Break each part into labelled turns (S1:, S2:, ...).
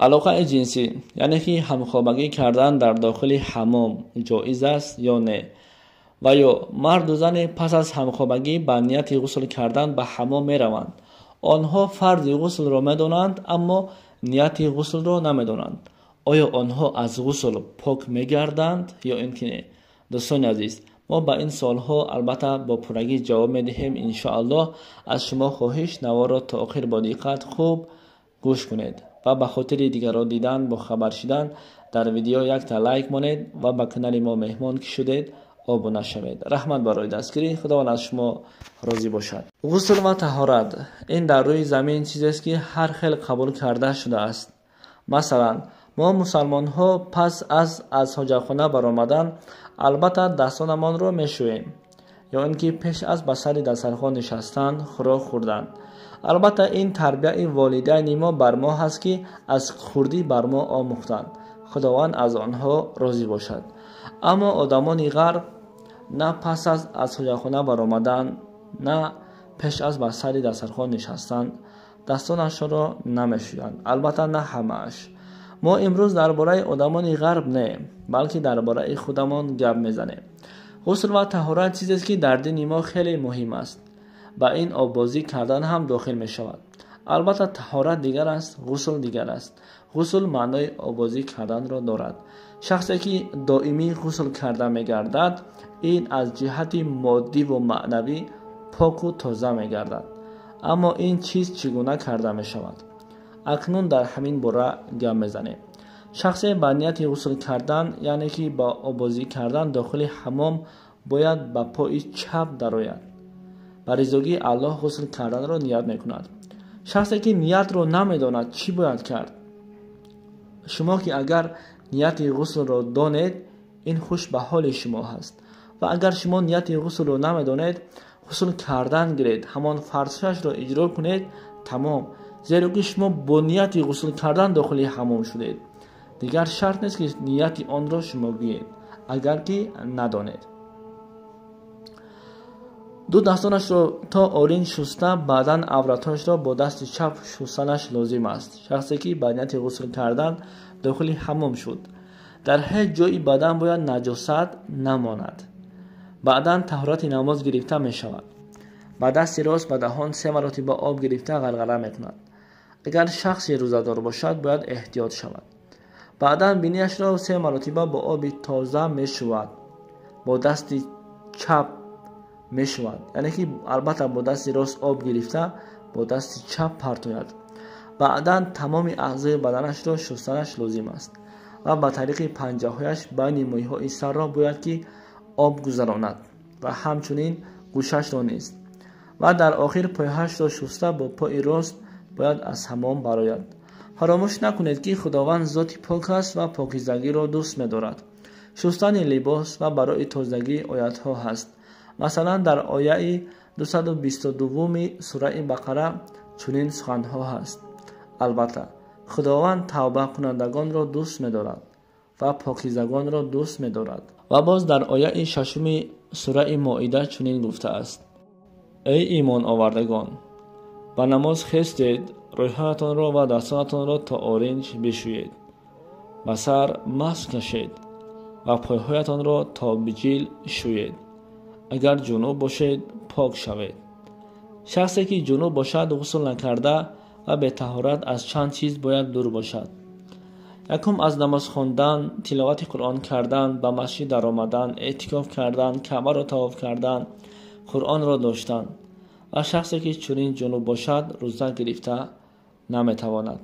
S1: Алоқаи ҷинсӣ, яъне ки ҳамхобагӣ кардан дар дохили ҳамом ҷоиз аст ё не? Ва ё марду зане пас аз ҳамхобагӣ ба нияти ғусл кардан ба ҳамом мераванд. Онҳо фарзи ғуслро медонанд, аммо нияти ғуслро намедонанд. Оё онҳо аз ғусл пок мегарданд ё ин ки не? Дӯстони азиз, мо ба ин суолҳо албатта бо пуррагӣ ҷавоб медиҳем иншоаллоҳ. Аз шумо хоҳиш, наворро то охир бо диққат хуб гӯш кунед ва ба хотири дигарро дидан, бохабар шидан дар видео якта лайк монед ва ба канали мо меҳмон ки шудед обуна шавед. Раҳмат барои дастгирӣ, Худованд аз шумо розӣ бошад. Ғусл ва таҳорат ин дар рӯи замин чизест ки ҳар хел қабул карда шудааст. Масалан, мо мусалмонҳо пас аз ҳоҷатхона баромадан албатта дастонамонро мешӯем, ё ин ки пеш аз ба сари дастархон нишастан, хӯрок хӯрдан. Албатта ин тарбияи волидайни мо бар мо ҳаст ки аз хурдӣ бар мо омӯхтанд. Худованд аз онҳо розӣ бошад. Аммо одамони ғарб на пас аз ҳоҷатхона баромадан, на пеш аз ба сари дастархон нишастан дастонашонро намешӯянд. Албатта на ҳамааш. Мо имрӯз дар бораи одамони ғарб не, балки дар бораи худамон гап мезанем. Ғусл ва таҳорат чизест ки дар дини мо хеле муҳим аст. Ба ин оббозӣ кардан ҳам дохил мешавад. Албатта таҳорат дигар аст, ғусл дигар аст. Ғусл маънои оббозӣ карданро дорад. Шахсе ки доимӣ ғусл карда мегардад, ин аз ҷиҳати моддиву маънавӣ поку тоза мегардад. Аммо ин чиз чӣ гуна карда мешавад? Акнун дар ҳамин бора гап мезанем. Шахсе ба нияти ғусл кардан, яъне ки ба оббозӣ кардан дохили ҳамом бояд ба пои чап дарояд. Ба ризогии Аллоҳ ғусл карданро ният мекунад. Шахсе ки ниятро намедонад, чӣ бояд кард? Шумо ки агар нияти ғуслро донед, ин хуш ба ҳоли шумо ҳаст. Ва агар шумо нияти ғуслро намедонед, ғусл кардан гиред, ҳамон фарзашро иҷро кунед, тамом. Зеро ки шумо бо нияти ғусл кардан дохили ҳамом шудед. Дигар шарт нест ки нияти онро шумо гӯед, агар ки надонед. Ду дастонашро то оринҷ шуста, баъдан авратҳояшро бо дасти чап шустанаш лозим аст. Шахсе ки ба нияти ғусл кардан дохили ҳамом шуд, дар ҳеҷ ҷои бадан бояд наҷосат намонад. Баъдан таҳорати намоз гирифта мешавад. Ба дасти рост ба даҳон 3 маротиба об гирифта ғарғара мекунад. Агар шахси рӯзадор бошад, бояд эҳтиёт шавад. Баъдан бинияшро 3 маротиба бо оби тоза мешӯвад. Бо дасти чап мешӯвад, яъне ки албатта бо дасти рост об гирифта бо дасти чап партояд. Баъдан тамоми аъзои баданашро шустанаш лозим аст ва ба тариқи панҷаҳояш байни мӯйҳои сарро бояд ки об гузаронад ва ҳамчунин гӯшашро низ. Ва дар охир пойҳояшро шуста бо пои рост бояд аз ҳамом барояд. Фаромӯш накунед ки Худованд зоти пок аст ва покизагиро дӯст медорад. Шустани либос ва барои тозагӣ оятҳо ҳаст. Масалан, дар ояи 222 сураи Бақара чунин суханҳо ҳаст: албатта Худованд тавбакунандагонро дӯст медорад ва покизагонро дӯст медорад. Ва боз дар ояи 6 сураи Моида чунин гуфтааст: эй имон овардагон, ба намоз хестед, рӯйҳоятонро ва дастонатонро то оринҷ бишӯед, ба сар маск кашед ва пойҳоятонро то биҷил шӯед. Агар ҷунуб бошед, пок шавед. Шахсе ки ҷунуб бошад, ғусл накарда ва бетаҳорат аз чанд чиз бояд дур бошад. Якум, аз намоз хондан, тиловати Қуръон кардан, ба масҷид даромадан, эътикоф кардан, каъбаро тавоф кардан, Қуръонро доштан. Ва шахсе ки чунин ҷунуб бошад, рӯза гирифта наметавонад.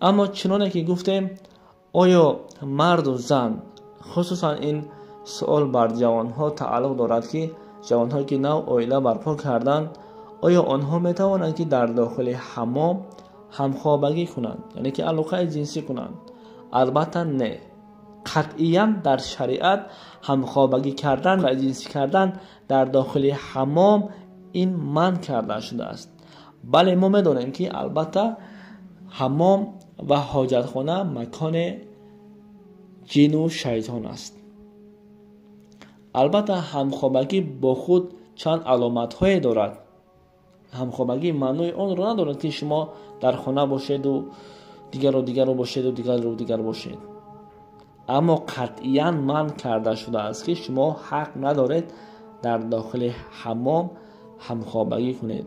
S1: Аммо чуноне ки гуфтем, оё марду зан, хусусан ин суол бар ҷавонҳо тааллуқ дорад ки ҷавонҳое ки нав оила барпо карданд, оё онҳо метавонанд ки дар дохили ҳамом ҳамхобагӣ кунанд, яъне ки алоқаи ҷинсӣ кунанд? Албатта не. Қатъиян дар шариат ҳамхобагӣ кардан ва ҷинсӣ кардан дар дохили ҳамом ин манъ карда шудааст. Бале, мо медонем ки албатта ҳамом ва ҳоҷатхона макони ҷину шайтон аст. Албатта ҳамхобагӣ бо худ чанд аломатҳое дорад. Ҳамхобагӣ маънои онро надорад ки шумо дар хона бошеду Дигару дигару бошеду дигару дигар бошед, аммо қатъиян манъ карда шудааст, ки шумо ҳақ надоред дар дохили ҳаммом ҳамхобагӣ кунед.